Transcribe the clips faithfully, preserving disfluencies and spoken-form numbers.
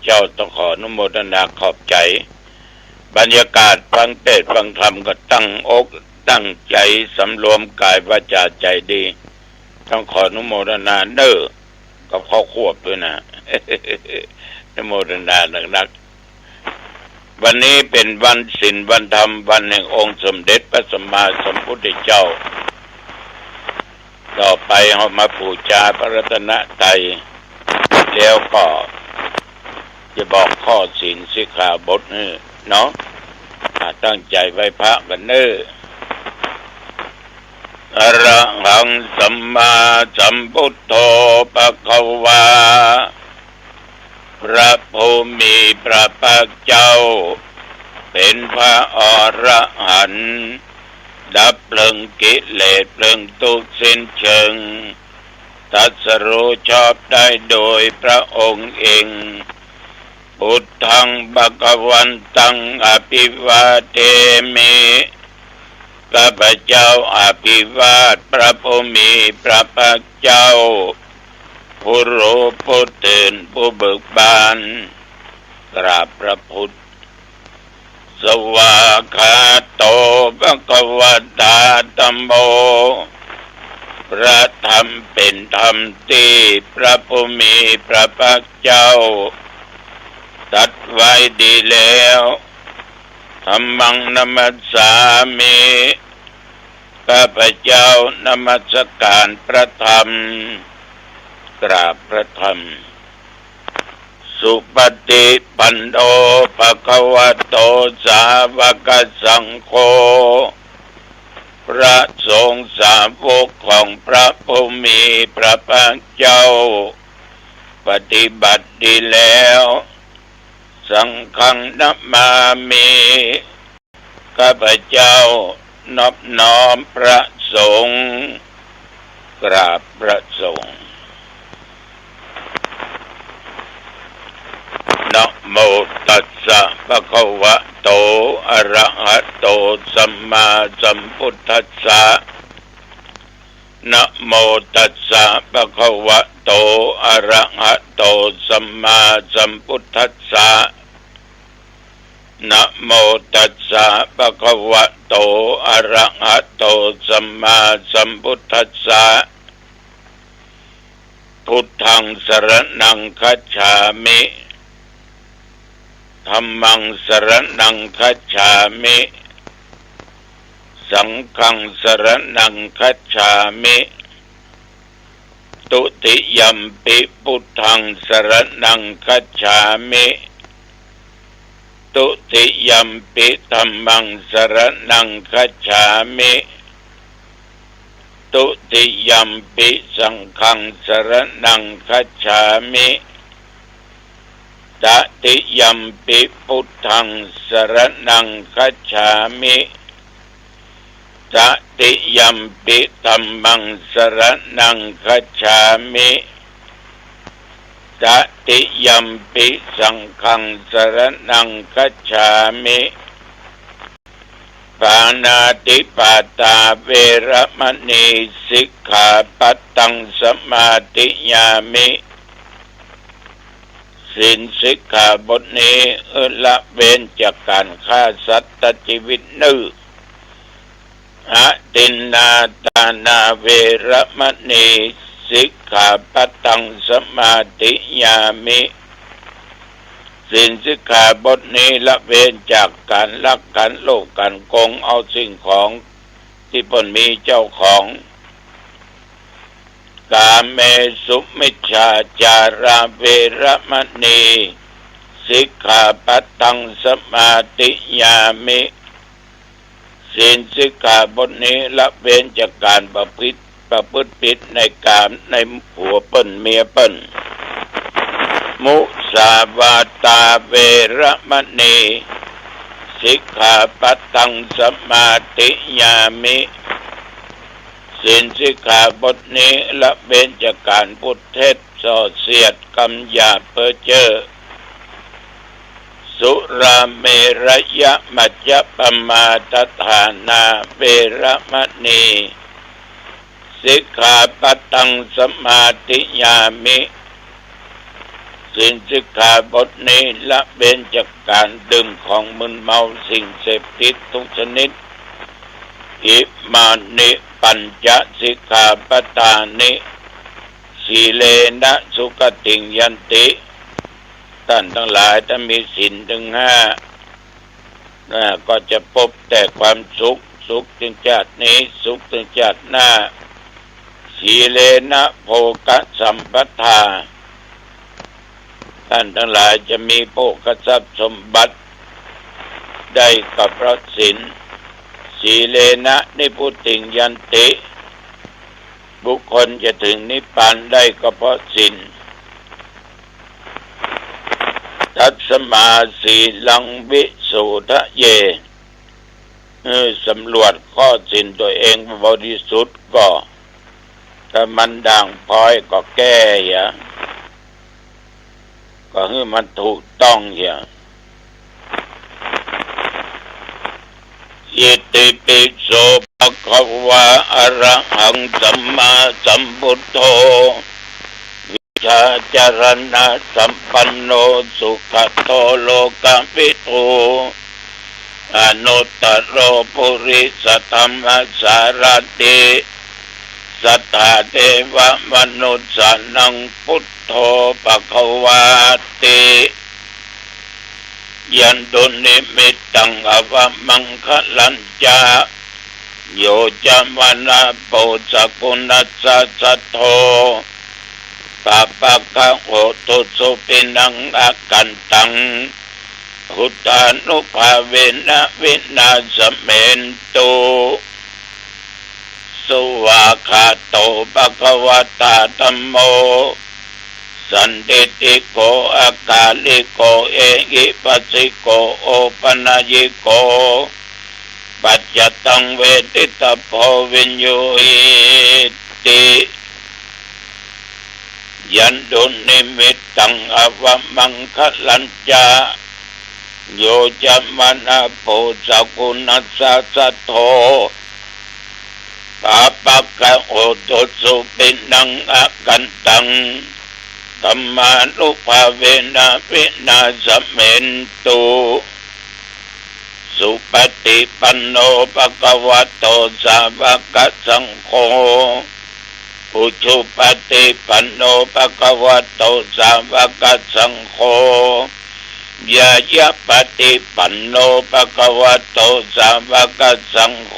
เจ้าต้องขออนุโมทนาขอบใจ๋ บรรยากาศฟังเตสน์ฟังธรรมก็ตั้งอกตั้งใจ๋สำรวมก๋ายวาจ๋าใจ๋ดี ต้องขออนุโมทนาเน้อ กับข้าวควบด้วยนะ อนุโมทนานักๆ วันนี้เป๋นวันศีลวันธรรม วันแห่งองค์สมเด็จพระสัมมาสัมพุทธเจ้า ต่อไปเฮามาปู๋จาพระรัตนตรัย แล้วก็จะบอกข้อศีลสิกขาบทหื้อเนาะ อ่า ตั้งใจ๋ไหว้พระกั๋นเน้อ อะระหังสัมมาสัมพุทโธภะคะวา พระผู้มีพระภาคเจ้า เป๋นพระอรหันต์ ดับเพลิงกิเลสเพลิงตุ๊กข์สิ้นเชิง ตรัสรู้ชอบได้โดยพระองค์เอง พุทธังภะคะวันตังอะภิวาเทมิ ข้าพเจ้าอภิวาทพระผู้มีพระภาคเจ้า ผู้รู้ผู้ตื่นผู้เบิกบาน กราบพระพุทธ สวากขาโตภะคะวะตาธัมโม พระธรรมเป๋นธรรมตี้พระผู้มีพระภาคเจ้าตรัสไว้ดีแล้ว ธัมมังนะมัสสามิ ข้าพเจ้านมัสการพระธรรม กราบพระธรรม สุปฏิปันโนภะคะวะโตสาวกสังโฆ พระสงฆ์สาวกของพระผู้มีพระภาคเจ้า ปฏิบัติดีแล้ว สังฆังนะมามิ ข้าพเจ้านอบน้อมพระสงฆ์ กราบพระสงฆ์ นะโมตัสสะภะคะวะโต อะระหะโต สัมมาสัมพุทธัสสะ นะโมตัสสะภะคะวะโต อะระหะโต สัมมาสัมพุทธัสสะ นะโมตัสสะภะคะวะโต อะระหะโต สัมมาสัมพุทธัสสะ พุทธังสรณังคัจฉามิ ธัมมังสรณังคัจฉามิ สังฆังสรณังคัจฉามิ ทุติยัมปิพุทธังสรณังคัจฉามิ ทุติยัมปิธัมมังสรณังคัจฉามิ ทุติยัมปิสังฆังสรณังคัจฉามิ ตติยัมปิพุทธังสรณังคัจฉามิ ตติยัมปิธัมมังสรณังคัจฉามิ ตติยัมปิสังฆังสรณังคัจฉามิ ปาณาติปาตาเวระมะณี สิกขาปัตตังสมาธิยามิ ศีลสิกขาบทนี้ละเว้นจากก๋านฆ่าสัตว์ตัดจีวิตนึ่ง อทินนาทานาเวระมะณี สิกขาปัตตังสมาธิยามิ ศีลสิกขาบทนี้ละเว้นจากก๋านลัก ก๋านโลภ ก๋านโกงเอาสิ่งของตี้เปิ้นมีเจ้าของ กาเมสุมิจฉาจาราเวระมะณี สิกขาปัตตังสมาธิยามิ ศีลสิกขาบทนี้ละเว้นจากก๋านประพฤติ ประพฤติผิดในกามในผัวเปิ้นเมียเปิ้น มุสาวาตาเวระมะณี สิกขาปัตตังสมาธิยามิ ศีลสิกขาบทนี้ละเว้นจากก๋านพูดเท็จ ส่อเสียด กำหยาบ เพ้อเจ้อ สุราเมรยมัจจปมาทฐานาเวระมะณี สิกขาปัตตังสมาธิยามิ ส ศีลสิกขาบทนี้ละเว้นจากการดื่มของมึนเมาสิ่งเสพติดทุกชนิด อิมานิปัญจสิกขาปะทานิ สีเลนะสุขติงยันติ ท่านทั้งหลายถ้ามีศีลถึงห้า อ่า ก็จะพบแต่ความสุข สุขถึงชาตินี้ สุขถึงชาติหน้า สีเลนะโภคสัมปทา ท่านทั้งหลายจะมีโภคทรัพย์สมบัติได้ก็เพราะศีล สีเลนะนิพพุติงยันติ บุคคลจะถึงนิพพานได้ก็เพราะศีล ตัสมาสีลังวิโสทะเย เออ สำรวจข้อศีลตัวเองบริสุทธิ์ก็ ถ้ามันด่างพร้อยก็แก้เหีย ก็หื้อมันถูกต้องเหีย อิติปิโสภะคะวา อะระหังสัมมาสัมพุทโธ วิชชาจรณะสัมปันโน สุขะโตโลกะวิทู อนุตตโรปุริสธัมมสารถิ สัตถาเทวะมนุสสานัง พุทโธภะคะวาติ ยันตุนิมิตตังอะวะมังคะลัญจะ โยจะมะนะโพสะกุณัสสะสัทโธ ปาปะกะโหตุสุปินังอะกันตัง พุทธานุภาเวนะวินาศเมนตุ สวากขาโตภะคะวะตาธัมโม สันทิฏฐิโก อะกาลิโก เอหิปัสสิโก โอปะนะยิโก ปัจจตังเวทิตะโพ วิญญูหิติ ยันตุนิมิตตังอะวะมังคะลัญจะ โยจะมะนะโพสะกุณัสสะสัทโธ ปาปะกะโหตุสุปินังอะกันตัง ธัมมานุภาเวนะวินาศเมนตุ สุปฏิปันโนภะคะวะโต สาวะกะสังโฆ อุชุปฏิปันโนภะคะวะโต สาวะกะสังโฆ ญาญาปฏิปันโนภะคะวะโต สาวะกะสังโฆ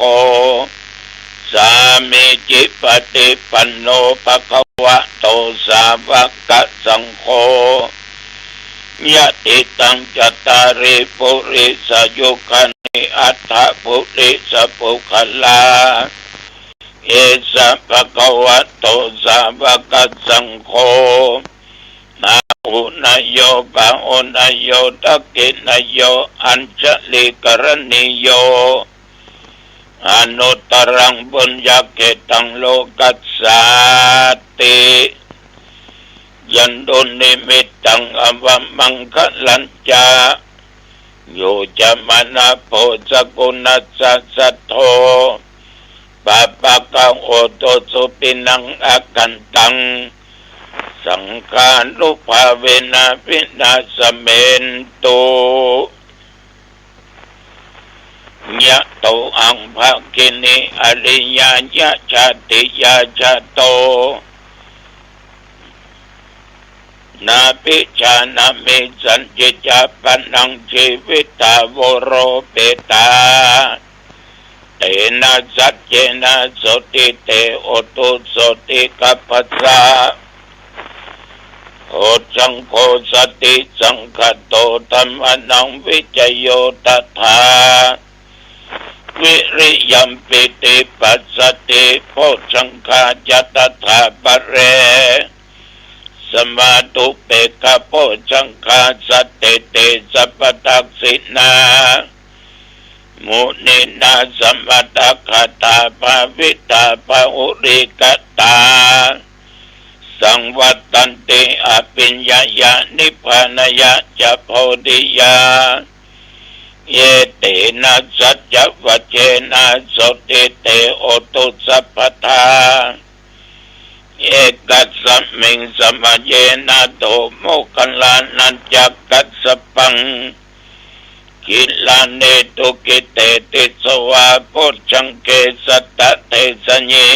สามีจิปฏิปันโนภะคะวะโต สาวะกะสังโฆ ยะถิตังจัตตาริปุริสายุคานิ อัฏฐะปุริสปุคคลา เอสะภะคะวะโต สาวะกะสังโฆ อาหุเนโย ปะหุเนโย ทักขิเนโย อัญชะลีกะระณีโย อนุตตรังปุญญะเขตัง โลกัสสาติ ยันตุนิมิตตังอะวะมังคะลัญจะ โยจะมะนะโพสะกุณัสสะสัทโธ ปาปะกะโหตุสุปินังอะกันตัง สังฆานุภาเวนะวินาศเมนตุ ยะโตอังภะคินิอาริยะยะชาติยาชาโต นาภิชานะมิสสัญญิจะปะนัง จีวิตาโวโรเปตา เตนะสัจเจนะโสติเตโหตุโสติกัปปะสะ โพชฌังโคสติสังคาโต ธัมมานังวิจโยตถา วิริยัมปิติปัสสติโพชฌังคาจะตถาปะเร สมาธุเปกขะโพชฌังคา สัตเตเตสัพพทักขิณา มุนินาสมะตะกะถาภาวิตา บาหุลีกะตา สังวัตตันติอภิญญายะ นิพพานายะจะโพธิยา เอเตนะสัจจวัจเจนะ โสติเตโหตุสัพพทา เอกสมิงสมัยเยนะ โถ โมคคัลลานะจะ กัสสปัง กิลาเน ทุกขิเต ติสสะ วา โพชฌังเก สัตตเทสะยิ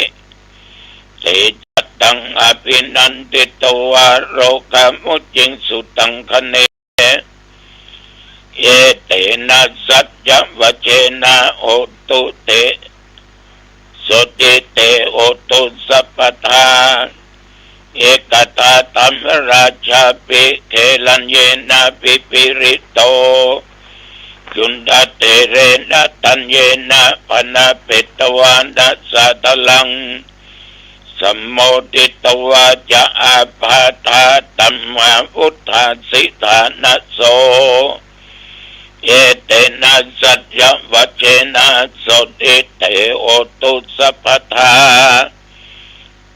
เตจะตัง อภินันทิตวา โรกามุจจิงสุตังคะเน เอเตนะ สัจจวเจนะ โหตุ เต โสตติ เต โหตุ สัพพทา เอกทา ธัมมราชาปิ เกลัญเยนะ ปิปิริโต จุณฑเตเรนะ ธัญเยนะ ปะนะเปตวานะ สาธลัง สัมโมทิตวาจะ อาปาทา ธัมมา วุฑฒา สิทธานะโส เอเตนะ สัจจวเจนะ โสตติ เต โหตุ สัพพทา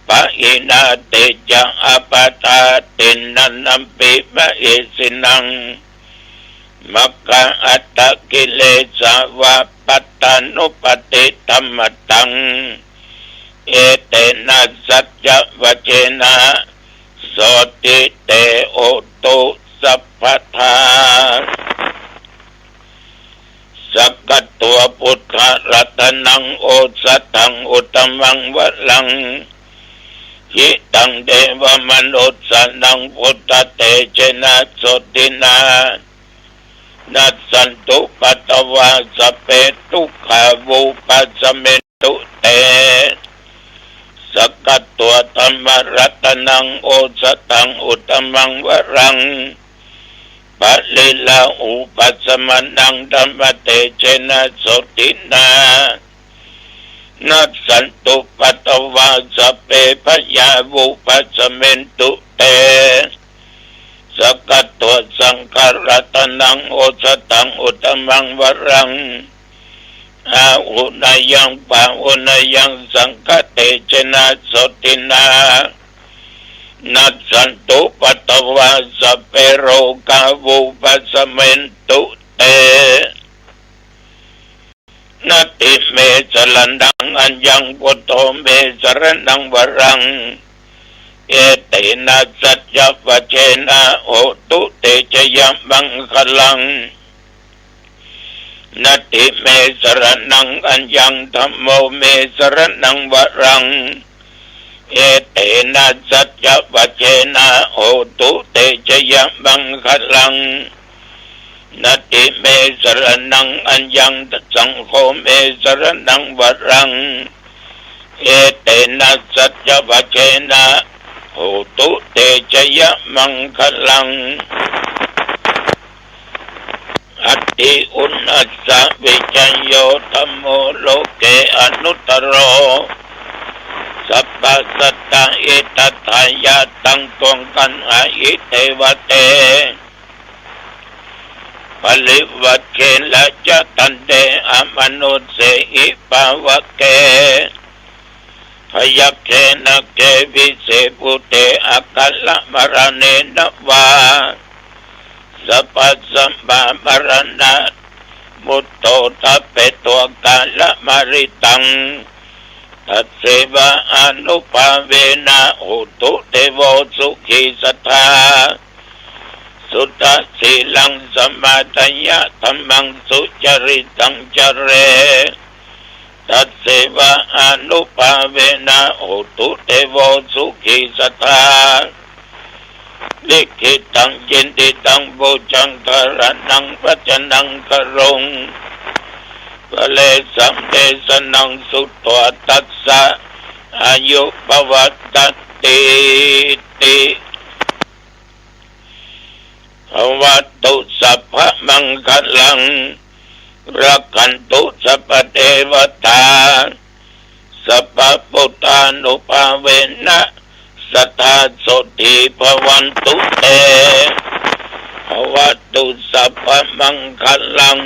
ปะหินา เตจะ อาปาทา ติณณัมปิ มะเหสินัง มัคคะอัตตะกิเลสาวา ปัตตานุปัตติธัมมตัง เอเตนะ สัจจวเจนะ โสตติ เต โหตุ สัพพทา สักกัตวา พุทธรัตนัง โอสถัง อุตตมังวรัง หิตัง เทวมนุสสานัง พุทธเตจะนะ โสตตินะ นัสสันตุ ปัตตวา สัพเพ ทุกขา วุปัสสเมนตุ เต สักกัตวา ธัมมรัตนัง โอสถัง อุตตมังวรัง ปะริลาหูปัสสมานัง ธัมมเตจะนะ โสตตินะ นัสสันตุ ปัตตวา สัพเพ พยา วุปัสสเมนตุ เต สักกัตวา สังฆรัตนัง โอสถัง อุตตมังวรัง อาหุเนยัง ปาหุเนยัง สังฆเตจะนะ โสตตินะ นัสสันตุ ปัตตวา สัพเพ โรกา วุปัสสเมนตุ เต นัตถิเม สรณัง อัญญัง พุทโธ เม สรณัง วรัง เอเตนะ สัจจวเจนะ โหตุ เตจะยะ มังคลัง นัตถิเม สรณัง อัญญัง ธัมโม เม สรณัง วรัง เอเตนะ สัจจวเจนะ โหตุ เตจะยะ มังคลัง นัตถิเม สรณัง อัญญัง สังโฆ เม สรณัง วรัง เอเตนะ สัจจวเจนะ โหตุ เตจะยะ มังคลัง อัตถิอุณหัสสะ วิจโย ธัมโม โลเก อนุตตโร สัพพะสัตตะ หิตัตถายะ ตัง ตวง กัณหา หิ เตวะเต ปริวรรเข นะ จะ ทันเต อมนุสเสหิ ภาวะเก พยัคเข นะ เข วิเส ภูเต อะคะ ละ มะระเณ นะ วา สัพพะ สัมมา มะระณะ มุตโต ทัพเพ ตวง กาละ มะริตัง ตัสเสวะ อานุภาเวนะ โหตุ เตโว สุขี สัตถา สุตะ สีลัง สมาดายะ ธัมมัง สุจริตัง จะเร ตัสเสวะ อานุภาเวนะ โหตุ เตโว สุขี สัตถา ลิขิตัง ยินทิตัง ปูจัง กะระณัง วัจจะนัง กะรุง ปะเรสัง เดสะนัง สุตวา ตัสสะ อายุ ภวัตติ ติ ภวะตุ สัพพะมังคะลัง รักขันตุ สัพพะเทวะตา สัพพะพุทธานุภาเวนะ สะทา โสตถี ภวันตุ เต ภวะตุ สัพพะมังคะลัง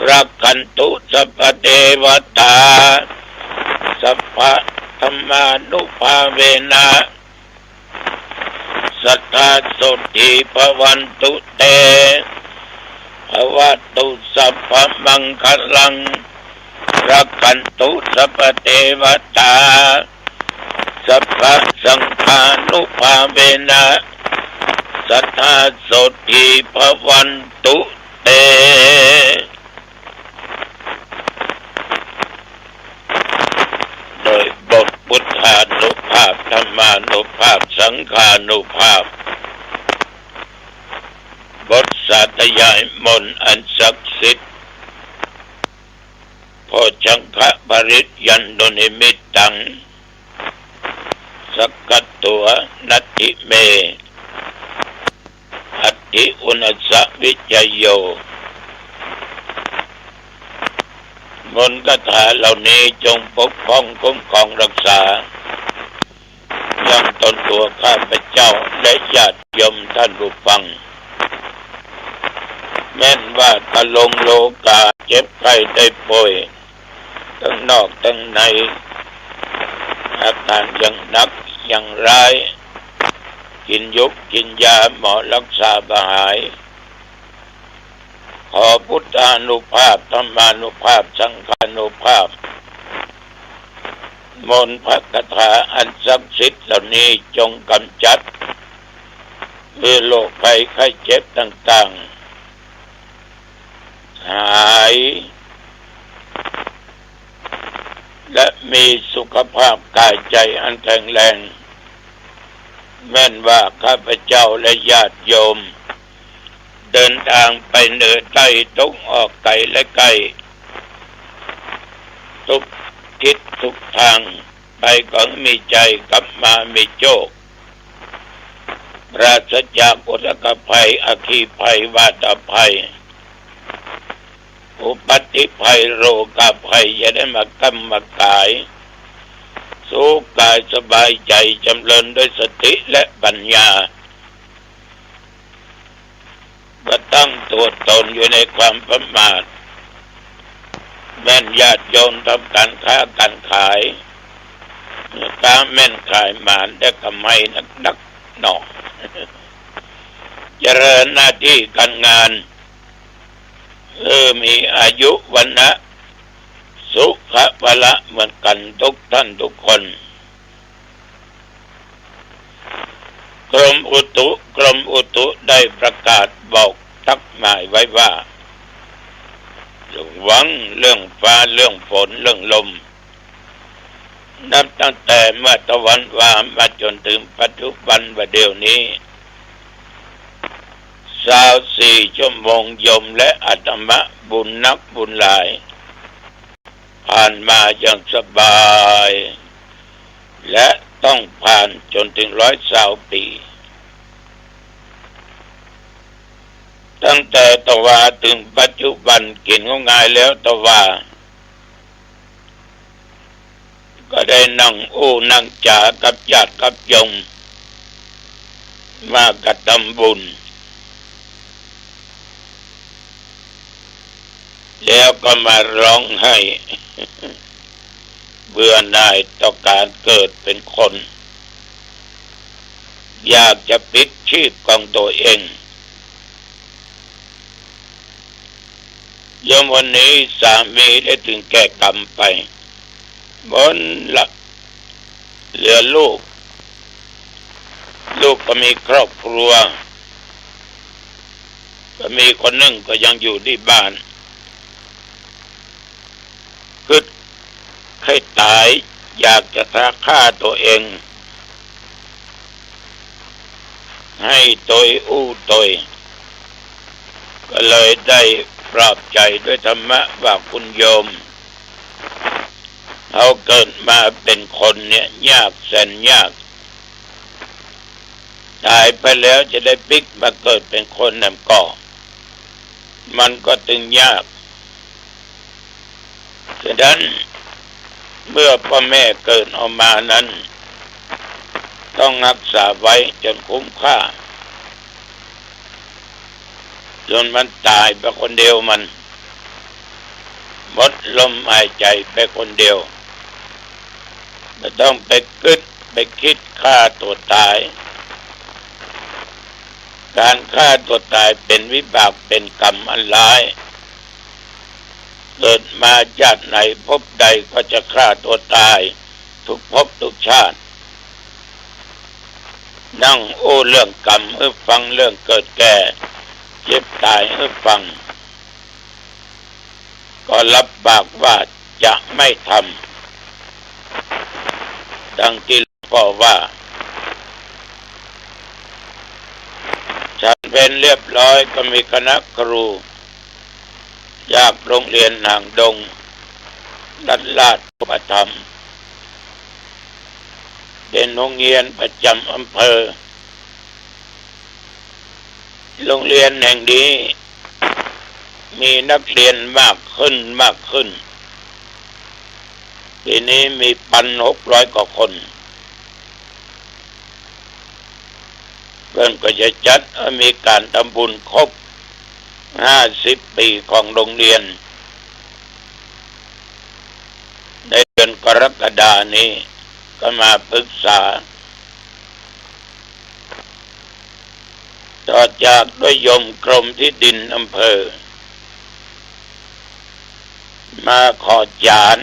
รักขันตุ สัพพะเทวะตา สัพพะธัมมานุภาเวนะ สะทา โสตถี ภวันตุ เต ภวะตุ สัพพะมังคะลัง รักขันตุ สัพพะเทวะตา ส สัพพะสังฆานุภาเวนะ สัทธาโสตถีภะวันตุเต โดยบทพุทธานุภาพ ธรรมานุภาพ สังฆานุภาพ บทสาธยายมนต์อันศักดิ์สิทธิ์ โพชฌังคปริตยันตุนิมิตตัง สักขัตถัวนัตถิเม อัตถิอุณสสะวิชยโย มนต์คาถาเหล่านี้จงปกป้องคุ้มครองรักษา ยังตนตัวข้าพเจ้าและญาติโยมท่านผู้ฟัง แม้นว่าตะลงโลกา เจ็บไข้ได้ป่วย ตึงนอกตึงใน อาการยังหนักยังร้าย กิ๋นยุบกิ๋นยาหมอรักษาบ่หาย ขอพุทธานุภาพ ธรรมานุภาพ สังฆานุภาพ มนต์พระคาถาอันศักดิ์สิทธิ์เหล่านี้จงกำจัด คือโรคภัยไข้เจ็บต่างๆ หาย และมีสุขภาพกายใจอันแข็งแรง แม้นว่าข้าพเจ้าและญาติโยม เดินทางไปเหนือใต้ตะวันออกไกลและใกล้ ทุกทิศทุกทาง ไปก็มีชัย กลับมามีโชค ปราศจากอุทกภัย อัคคีภัย วาตภัย อุปัตติภัย โรคภัย อย่าได้มาก้ำมาก๋าย สุขกายสบายใจ จำเริญด้วยสติและปัญญา บ่ตั้งตัวตนอยู่ในความประมาท แม้นญาติโยมทำการค้าการขาย ค้าแม่นขายหมานได้กำไรนักๆ หน่อ เจริญหน้าที่การงาน เออ มีอายุวรรณะสุขะพละเหมือนกันทุกท่านทุกคน กรมอุตุ กรมอุตุได้ประกาศบอกทักหมายไว้ว่า ระวังเรื่องฟ้า เรื่องฝน เรื่องลม นับตั้งแต่เมื่อตะวันวามาจนถึงปัจจุบันว่าเดี๋ยวนี้ ซาวสี่ชั่วโมง โยมและอาตมาบุญนักบุญหลาย ผ่านมาอย่างสบาย และต้องผ่านจนถึงร้อยซาวปี๋ ตั้งแต่ตะวาถึงปัจจุบัน เขียนง่ายๆ แล้วตะวา ก็ได้นั่งอู้นั่งจ๋ากับญาติกับโยม มากระทำบุญ แล้วก็มาร้องไห้ เบื่อหน่ายต่อการเกิดเป็นคน อยากจะพลิกชีพของตัวเอง โยมวันนี้สามีได้ถึงแก่กรรมไป หมดละ เหลือลูก ลูกก็มีครอบครัว ก็มีคนหนึ่งก็ยังอยู่ตี้บ้าน กึ๊ดใค่ต๋าย อยากจะฆ่าตัวเอง ไห้ตวยอู้ตวย ก็เลยได้ปลอบใจ๋ด้วยธรรมะว่า คุณโยม เฮาเกิดมาเป๋นคนเนี่ยยากแสนยาก ต๋ายไปแล้วจะได้ปิ๊กมาเกิดเป๋นคนนั้นก็ มันก็ตึงยาก ฉะนั้นเมื่อป้อแม่เกิดเอามานั้น ต้องฮักษาไว้จ๋นคุ้มค่า จ๋นมันต๋ายไปคนเดียว มันหมดลมหายใจ๋ไปคนเดียว บ่ต้องไปกึ๊ดไปกึ๊ดฆ่าตั๋วต๋าย ก๋านฆ่าตั๋วต๋ายเป๋นวิบากเป๋นกรรมอันร้าย เกิดมาจาติไหนภพใดก็จะฆ่าตั๋วต๋าย ทุกภพทุกจาติ นั่งอู้เรื่องกรรมหื้อฟัง เรื่องเกิดแก่เจ็บต๋ายหื้อฟัง ก็รับปากว่าจะไม่ทำ ดังตี้หลวงป้อว่า ฉันเพลเรียบร้อยก็มีคณะครูจากโรงเรียนหางดง รัฐราชอุปถัมภ์ เป๋นโฮงเฮียนประจ๋ำอำเภอ โฮงเฮียนแห่งนี้มีนักเฮียนมากขึ้น มากขึ้น ปี๋นี้มีปันหกร้อยกว่าคน เปิ้นก็จะจัดหื้อมีก๋านทำบุญครบห้าสิบปี๋ของโฮงเฮียน ในเดือนกรกฎานี้ ก็มาปึกษา ต่อจากได้โยมกรมตี้ดินอำเภอ มาขอจ๋าน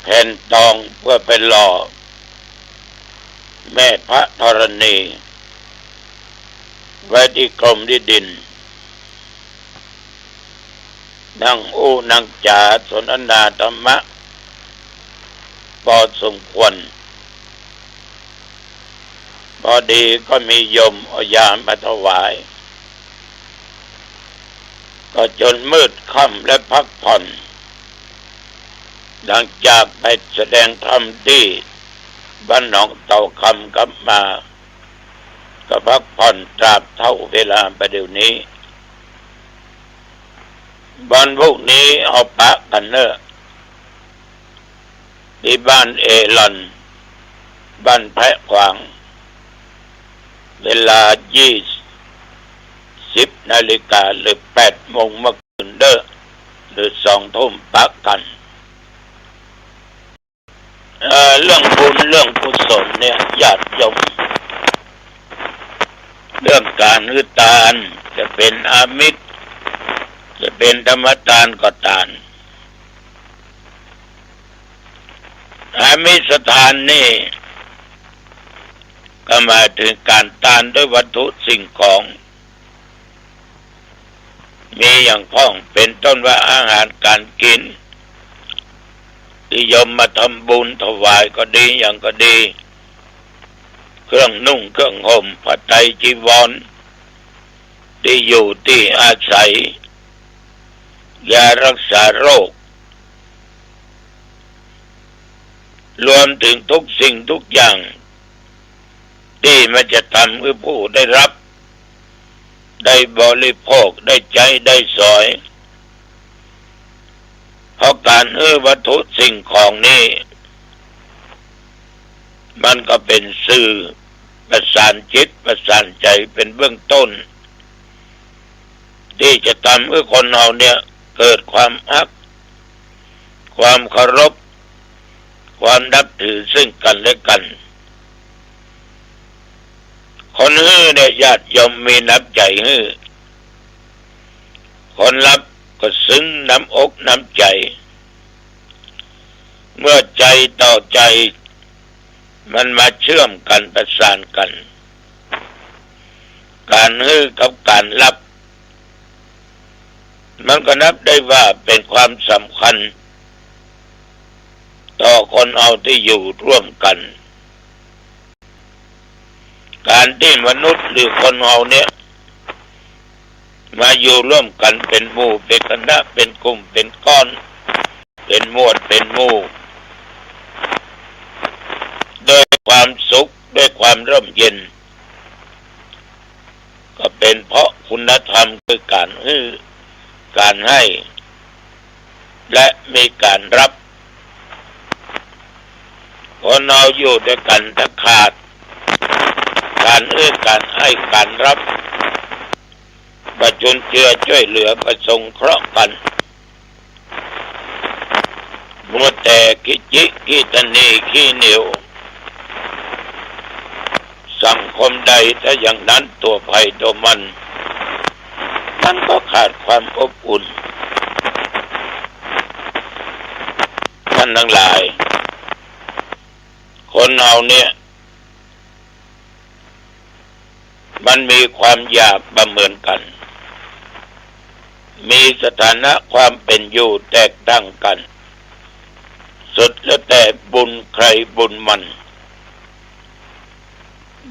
แผ่นตองเปื้อไปหล่อแม่พระธรณี ไว้ตี้กรมตี้ดิน นั่งอู้นั่งจ๋าสนทนาธรรมะปอสมควร ปอดีก็มีโยมเอายามาถวาย ก็จ๋นมืดค่ำและพักผ่อน หลังจากไปแสดงธรรมตี้บ้านหนองเต่าคำกลับมา ก็พักผ่อนตราบเต้าเวลาประเดี๋ยวนี้ วันพรุ่งนี้เอาปะกั๋นเน่อ ตี้บ้านเอลอน บ้านแพะขวาง เวลายี่สิบนาฬิกา หรือแปดโมงเมื่อคืนเน่อ หรือสองทุ่มปะกั๋น เอ่อ เรื่องบุญเรื่องกุศลเนี่ย ญาติโยม เรื่องก๋านหื้อตาน จะเป๋นอามิส จะเป๋นธรรมตานก็ตาน อามิสตานนี่ ก็หมายเถิงก๋านตานด้วยวัตถุสิ่งของ มีอย่างพ่อง เป๋นต้นว่าอาหารก๋านกิ๋น ตี้โยมมาทำบุญถวายก็ดี อย่างก็ดี เครื่องนุ่งเครื่องห่ม ผ้าไตรจีวร ตี้อยู่ตี้อาศัย ยารักษาโรค รวมเถิงทุกสิ่งทุกอย่าง ตี้มันจะทำหื้อผู้ได้ฮับ ได้บริโภค ได้ใจ๊ ได้สอย เพราะก๋านหื้อวัตถุสิ่งของนี้ มันก็เป๋นสื่อประสานจิตประสานใจ๋เป๋นเบื้องต้น ตี้จะทำหื้อคนเฮาเนี่ยเกิดความฮัก ความเคารพ ความนับถือซึ่งกั๋นและกั๋น คนหื้อเนี่ยญาติโยมมีน้ำใจ๋หื้อ คนฮับก็ซึ้งน้ำอกน้ำใจ๋ เมื่อใจ๋ต่อใจ๋มันมาเชื่อมกั๋นประสานกั๋น ก๋านหื้อกับก๋านฮับ มันก็นับได้ว่าเป๋นความสำคัญ ต่อคนเฮาตี้อยู่ร่วมกั๋น ก๋านตี้มนุษย์หรือคนเฮาเนี่ย มาอยู่ร่วมกั๋นเป๋นหมู่เป๋นคณะ เป๋นกลุ่มเป๋นก้อน เป๋นหมวดเป๋นหมู่ ด้วยความสุข ด้วยความร่มเย็น ก็เป๋นเพราะคุณธรรมคือก๋านหื้อ ก๋านให้ และมีก๋านฮับ คนเฮาอยู่ตวยกั๋นถ้าขาดก๋านหื้อก๋านให้ก๋านฮับ บ่จุนเจือจ้วยเหลือบ่สงเคราะห์กั๋น มัวแต่ขี้จิขี้ตะหนี่ขี้เหนียว สังคมใดถ้าอย่างนั้นตัวใผตัวมัน มันก็ขาดความอบอุ่น ท่านทั้งหลาย คนเฮาเนี่ย มันมีความอยากบ่เหมือนกั๋น มีสถานะความเป๋นอยู่แตกต่างกั๋น สุดแล้วแต่บุญใครบุญมัน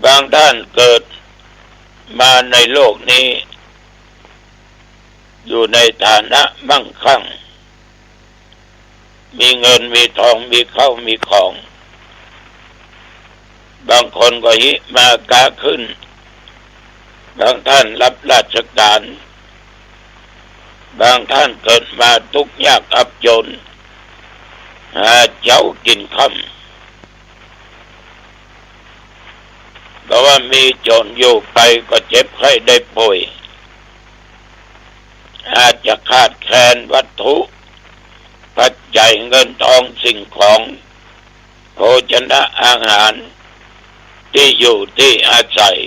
บางท่านเกิดมาในโลกนี้ อยู่ในฐานะมั่งคั่ง มีเงินมีทอง มีข้าวมีของ บางคนก็ฮิมาก๊าขึ้น บางท่านฮับราชก๋าน บางท่านเกิดมาตุ๊กยากอับจ๋น หาเจ๊ากิ๋นค่ำ เพราะว่ามีจ๋นอยู่ไปก็เจ็บไข้ได้ป่วย อาจจะขาดแคลนวัตถุปัจจัยเงินทองสิ่งของ โภชนะอาหาร ตี้อยู่ตี้อาศัย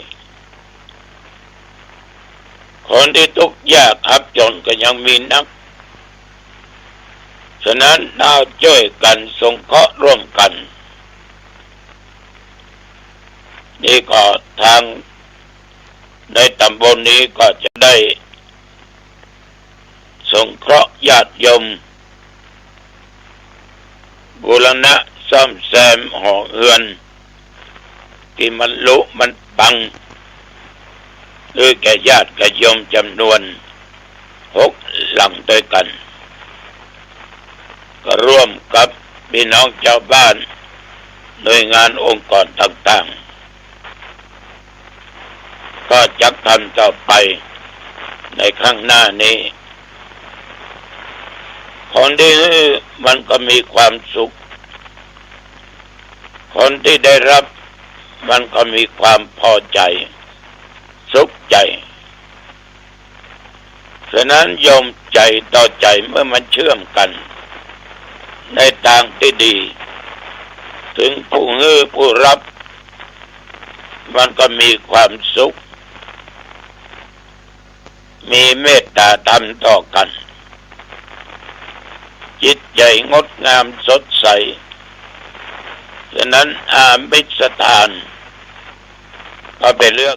คนตี้ตุ๊กยากอับจ๋นก็ยังมีนัก ฉะนั้นเฮาจ้วยกั๋นสงเคราะห์ร่วมกั๋น นี่ก็ตางในต๋ำบลนี้ก็จะได้สงเคราะห์ญาติโยม บูรณะซ่อมแซมหอเฮือน ตี้มันรุมันปัง หื้อแก่ญาติโยมจ๋ำนวนหกหลังตวยกั๋น ก็ร่วมกับปี้น้องจาวบ้าน หน่วยงานองค์กรต่างๆ ก็จักทำต่อไปในข้างหน้านี้ คนตี้หื้อมันก็มีความสุข คนตี้ได้ฮับมันก็มีความปอใจ๋ สุขใจ๋ ฉะนั้นโยมใจ๋ต่อใจ๋เมื่อมันเชื่อมกั๋นในตางตี้ดี เถิงผู้หื้อผู้ฮับ มันก็มีความสุข มีเมตต๋าธรรมต่อกั๋น จิตใจ๋งดงามสดใส ฉะนั้นอามิสทานก็เป๋นเรื่อง